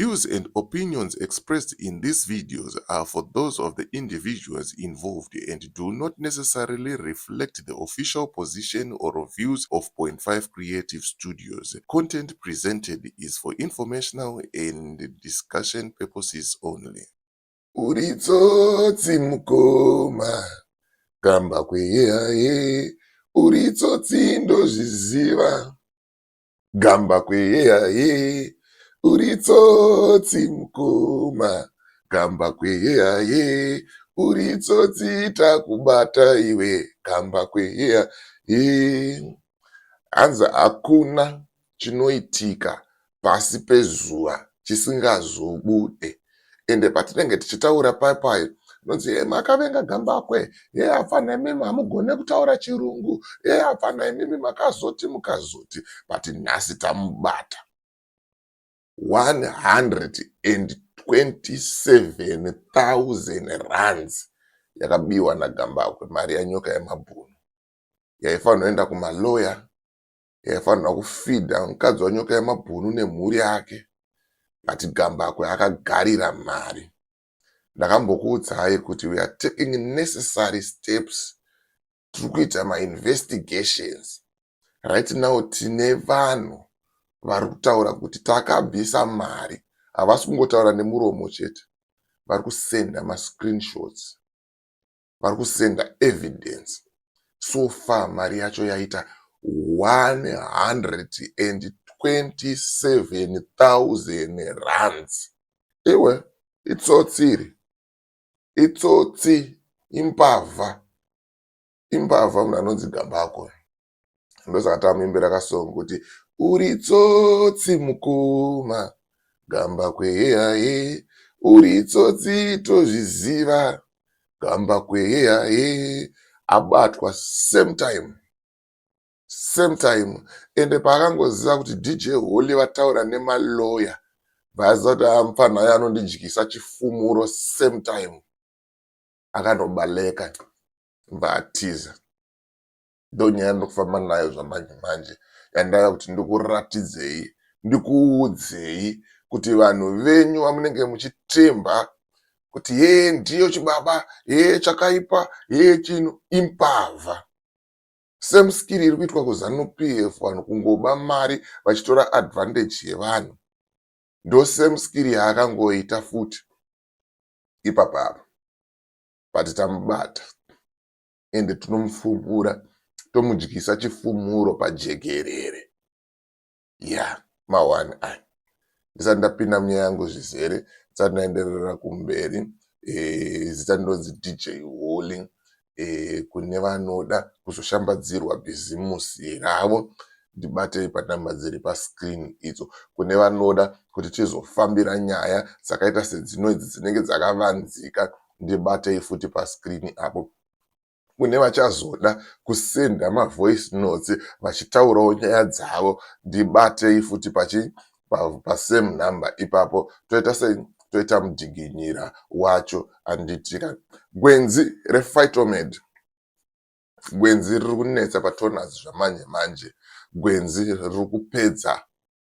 views and opinions expressed in these videos are for those of the individuals involved and do not necessarily reflect the official position or views of Point 5 Creative Studios. Content presented is for informational and discussion purposes only. Uri tsotsi mukoma, Gambakwe yehaye, uri tsotsi ndozviziva. Gambakwe yehaye, uri tsotsi mukoma, Gambakwe yehaye, uri tsotsi takubata iwe, Gambakwe yehaye. Hanzi hakuna chinoitika pasi pezuva chisingazobude. Ende patinenge tichitaura papayo unonzi ye makavenga Gambakwe, ye hapana imimi hamugone kutaura chirungu, ye hapana imimi makazoti mukazoti, but nhasi tamubata. 127,000 rands yakabiwa naGambakwe, mari yanyoka yemabhunu yaifanirwa kuenda kumaloya, yaifanirwa kufidha mukadzi wanyoka yemabhunu nemhuri yake, but Gambakwe akagarira mari. Ndakambokuudzai kuti we are taking necessary steps, tiri kuita mainvestigations. Right now tine vanhu vari kutaura kuti takabvisa mari, havasi kungotaura nemuromo chete, vari kusenda mascreenshots, vari kusenda evidence. So far mari yacho yaita 127,000 rands. Iwe, itsotsi iri, itsotsi, imbavha, imbavha munhu anonzi Gambakwe. Ndosaka tamuimbira kasong kuti uri tsotsi mukoma, Gambakwe yehaye, uri tsotsi tozviziva, Gambakwe yehaye. Abatwa same time, same time. Ende paakangoziva kuti DJ Holly vataura nemaloya, bvaziva kuti amufana uyo anondidyisa chifumuro, same time akanobaleka, bvaatiza. Ndonyaya yandinofamba nayo zvamanje manje, yandava kuti ndikuratidzei, ndikuudzei kuti vanhu venyu vamunenge muchitemba kuti ye ndiyo chibaba, ye chakaipa, ye chino, imbavha. Same skill iri kuitwa kuZANU PF, vanhu kungoba mari vachitora advantage yevanhu, ndo same skill yaakangoita futi ipapapa. But tamubata, ende tinomufumura, tomudyisa chifumuro pajekerere. Ya ma1 aya, ndisati ndapinda munyaya yangu zvizere, ndisati ndaenderera kumberi, zita ndinonzi DJ Holly. Kune vanoda kuzoshambadzirwa bhizimusi ravo, ndibatei panhamba dziri pascreen idzo. Kune vanoda kuti tizofambira nyaya dzakaita sedzino idzi dzinenge dzakavanzika, ndibatei futi pascreen apo. Kune vachazoda kusenda mavoice notes vachitaurawo nyaya dzavo, ndibatei futi pachi pasame number ipapo. Toita sei? Toita mudhiginyira wacho, handitika? Gwenzi rePhytomed, gwenzi riri kunetsa patoners zvamanje manje, gwenzi riri kupedza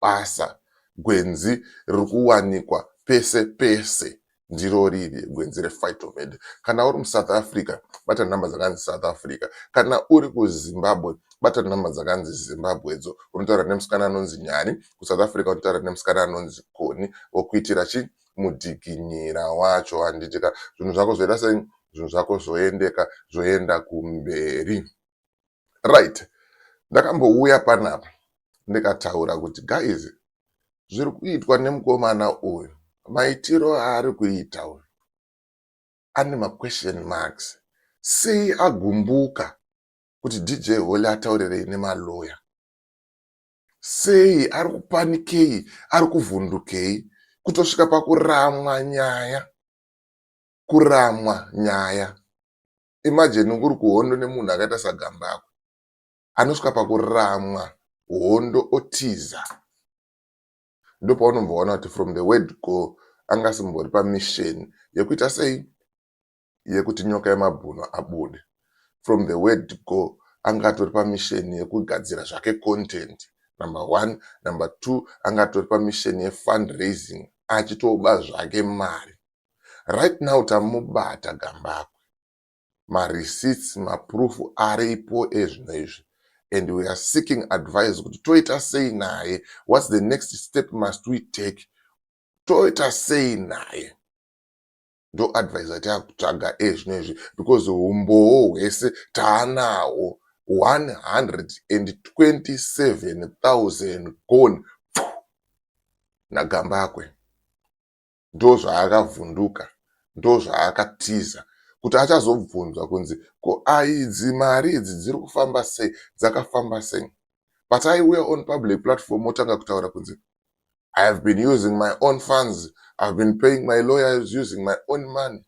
basa, gwenzi riri kuwanikwa pese pese, ndiro riri gwenzi rePhytomed. Kana uri muSouth Africa, bata nhamba dzakanzi South Africa. Kana uri kuZimbabwe, bata nhamba dzakanzi Zimbabwe dzo, unotaura nemusikana anonzi Nyani. KuSouth Africa unotaura nemusikana anonzi Koni, wokuitira chi mudhiginyira wacho, handitika? Zvinhu zvako zvoita sei? Zvinhu zvako zvoendeka, zvoenda kumberi, right? Ndakambouya panapa ndikataura kuti guys, zviri kuitwa nemukomana uyu, maitiro aari kuita uyu ane maquestion marks. Sei agumbuka kuti DJ Holly ataurirei nemaloya? Sei ari kupanikei, ari kuvhundukei kutosvika pakuramwa nyaya? Kuramwa nyaya, imagine uri kuhondo nemunhu akaita saGambakwe, anosvika pakuramwa hondo otiza. Ndopaunobva waona kuti from the word go anga asimbori pamission yekuita sei, yekuti nyoka yemabhunu abude. From the word go anga atori pamission yekugadzira zvake content, number one. Number two, anga atori pamission yefundraising. achitoba zvake mari. Right now tamubata Gambakwe. Mareceipts, maproof aripo ezvino izvi and we are seeking advice kuti toita sei naye. What's the next step must we take? Toita sei naye? Ndo advice yatakutsvaga ezvino izvi because umbowo hwese taanawo. 127,000 gone naGambakwe. Ndo zvaakavhunduka, ndo zvaakatiza kuti achazobvunzwa kunzi ko aidzi mari idzi dziri kufamba sei, dzakafamba sei. But aiuya on public platform otanga kutaura kunzi I have been using my own funds, I've been paying my lawyers using my own money.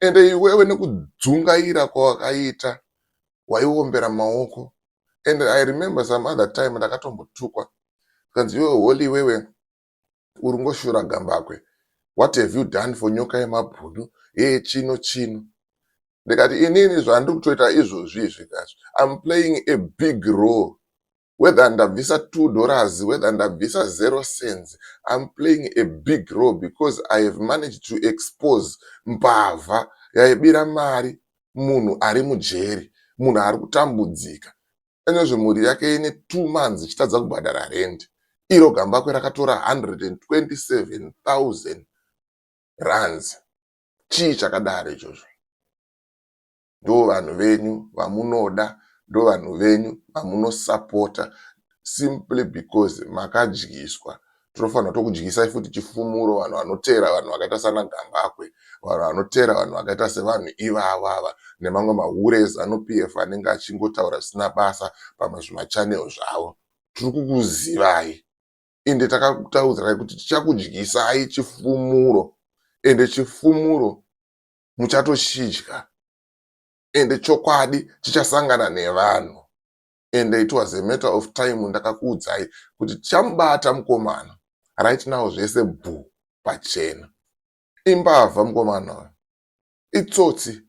Ende iwewe nekudzungaira kwawakaita waiombera maoko. And I remember some other time ndakatombotukwa kanzi iwewe Holy, iwewe uri ngoshura Gambakwe, what have you done for Nyoka Yemabhunu? Ye chino chino. Ndikati inini zvandiri kutoita izvozvi izvi kazvi, I'm playing a big role. Whether ndabvisa $2, whether ndabvisa 0 cents, I'm playing a big role because I have managed to expose mbavha yaibira mari, munhu ari mujeri, munhu ari kutambudzika. Enezvemhuri yake ine 2 months ichitadza kubhadhara rent. Iro Gambakwe rakatora 127 000 rands. Chii chakadaro ichozvo? Ndo vanhu venyu vamunoda, ndo vanhu venyu vamunosapota simply because makadyiswa. Tinofanira tokudyisai futi chifumuro. Vanhu vanoteera vanhu vakaita sana Gambakwe, vanhu vanoteera vanhu vakaita sevanhu ivavava nemamwe mahure eZANU PF anenge achingotaura zvisina basa pamazvimachanel zvavo, tiri kukuzivai. Ende takakutaudzirai kuti tichakudyisai chifumuro, ende chifumuro muchatochidya, ende chokwadi chichasangana nevanhu. Ende it was a matter of time. Ndakakuudzai kuti tichamubata mukomana. Right now zvese bhu pachena, imbavha mukomana uyu, itsotsi.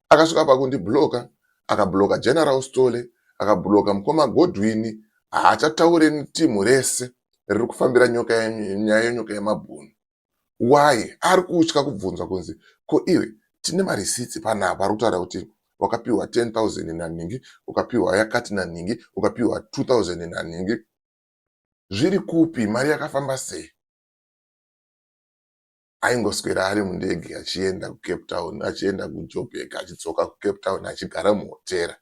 Akasvika pakundibloka, akabloka General Stole, akabloka mukoma Godwin. Haachataure netimu rese riri kufambira nyoka, nyaya yeNyoka Yemabhunu. Why? Ari kutya kubvunzwa kunzi ko iwe, tine marisitsi panapa ari kutaura kuti wakapiwa 10 000 naningi, ukapiwa yakati naningi, ukapiwa 2 000 naningi. Zviri kupi? Mari yakafamba sei? Aingoswera ari mundege achienda kuCape Town, achienda kuJoburg, achidzoka kuCape Town, achigara muhotera.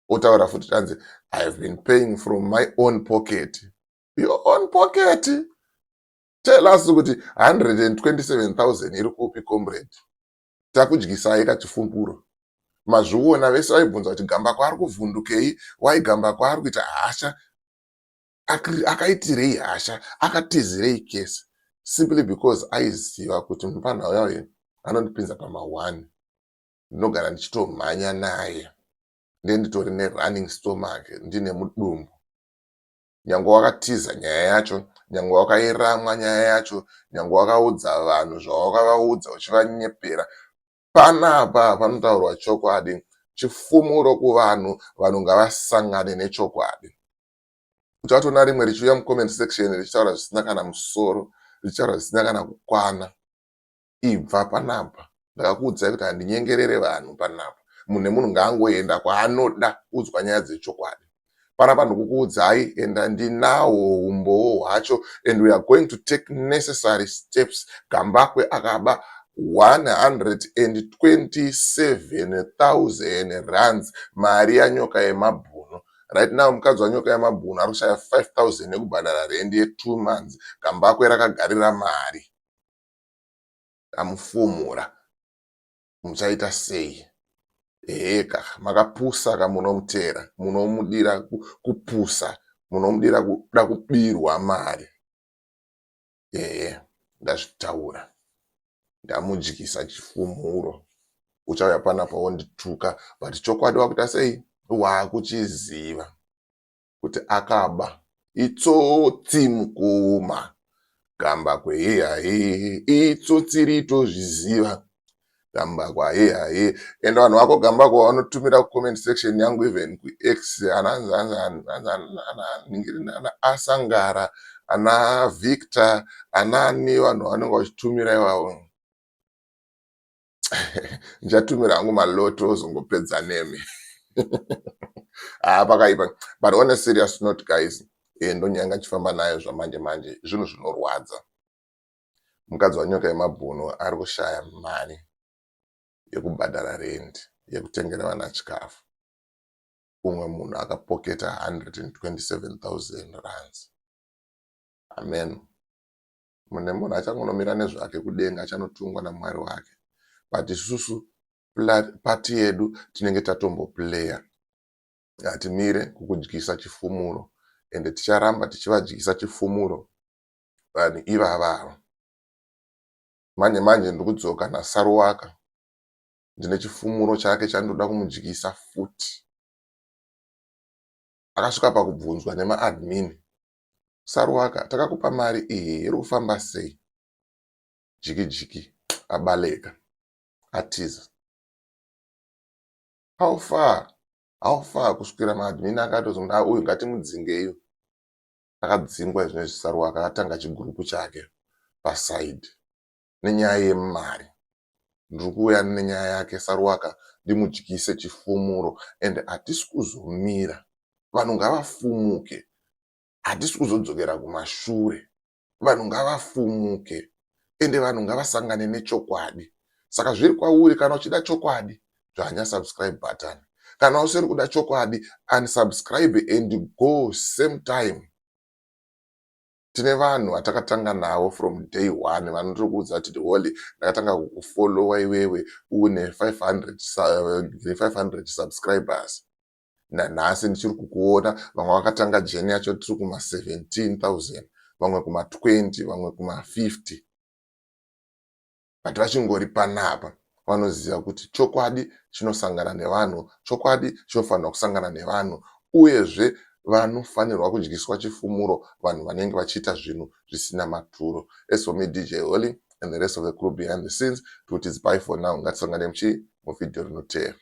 Otaura futi tanzi I have been paying from my own pocket. Your own pocket? Tell us kuti 127 000 iri kupi, comrade. Takudyisai kachifumburo. Mazviona, vese vaibvunza kuti Gambakwe ari kuvhundukei, wai Gambakwe ari kuita hasha, akaitirei hasha, akatizirei kesi? Simply because aiziva kuti mupanhau yayo anondipinza pama1, ndinogara ndichitomhanya naye, ndenditori nerunning stomach, ndine mudumbu. Nyange wakatiza nyaya yacho, nyange wakairamwa nyaya yacho, nyange wakaudza vanhu zvawakavaudza uchivanyepera, panapa panotaurwa chokwadi. Chifumuro kuvanhu, vanhu ngavasangane nechokwadi. Uchatoona rimwe richiuya mucomment section richitaura zvisina kana musoro, richitaura zvisina kana kukwana. Ibva panapa. Ndakakuudzai kuti handinyengerere vanhu panapa. Munhu nemunhu ngaangoenda kwaanoda kuudzwa nyaya dzechokwadi. Panapa ndikukuudzai, and ndinawo umbowo hwacho, and we are going to take necessary steps. Gambakwe akaba 127,000 rands, mari yaNyoka Yemabhunu. Right now mukadzi waNyoka Yemabhunu ari kushaya 5000 yekubhadhara rendi ye2 months. Gambakwe rakagarira mari. Amufumura, muchaita sei? Heka, makapusa ka. Munomutera, munomudira kupusa, munomudira kuda kubirwa mari. Ehe, ndazvitaura, ndamudyisa chifumuro. Uchauya panapa wondituka, but chokwadi wakuita sei? Waakuchiziva kuti akaba. Itsotsi mukoma Gambakwe. Hehahe, itsotsi ritozviziva Gambakwe. Hehahe, ende vanhu vako Gambakwe vanotumira kucomment section yangu, even kuX, ananzi asangara. Ana Victor, anani, vanhu vanenge vachitumira ivavo. Ndichatumira hangu maloto, ozongopedza nemi. Haa, pakaipa. But on a serious note, guys, ndonyanga ndichifamba nayo zvamanje manje. Zvinhu zvinorwadza. Mukadzi waNyoka yemabhunu ari kushaya mari yekubhadhara rendi, yekutengera vana chikafu. Umwe munhu akapoketa 127 000 rands. Amen. Mune munhu achangonomira nezvake kudenga, achanotungwa naMwari wake. But isusu part yedu tinenge tatomboplaya. Hatimire kukudyisa chifumuro, ende ticharamba tichivadyisa chifumuro vanhu ivavavo. Manje manje ndiri kudzoka naSaruwaka, ndine chifumuro chake chandoda kumudyisa futi. Akasvika pakubvunzwa nemaadmin, "Saruwaka, takakupa mari iyi, iri kufamba sei?" Jiki jiki, abaleka, atiza. How far, how far, kusvikira maadmin akatozomuti, "Ah, uyu ngatimudzingei." Akadzingwa izvinezvi Saruwaka, akatanga chigurupu chake paside nenyaya yemari. Ndiri kuuya nenyaya yake Saruwaka, ndimudyise chifumuro, ende hatisi kuzomira. Vanhu ngavafumuke, hatisi kuzodzokera kumashure. Vanhu ngavafumuke, ende vanhu ngavasangane nechokwadi. Saka zviri kwauri, kana uchida chokwadi, dzvanya subscribe button. Kana usiri kuda chokwadi, unsubscribe and go same time. Tine vanhu vatakatanga navo from day one vanotokuudza kuti, "Holy, ndakatanga kukufollowa iwewe une 500 subscribers. Nanhasi ndichiri kukuona." Vamwe vakatanga journey yacho tiri kuma17 000, vamwe kuma20, vamwe kuma50, but vachingori panapa. Vanoziva kuti chokwadi chinosangana nevanhu, chokwadi chinofanirwa kusangana nevanhu. Uyezve vanofanirwa kudyiswa chifumuro vanhu vanenge vachiita zvinhu zvisina maturo. As for me, DJ Holly, and the rest of the crew behind the scenes, kuti it's bye for now. Ngatisangane muchi muvhidhiyo rinoteera.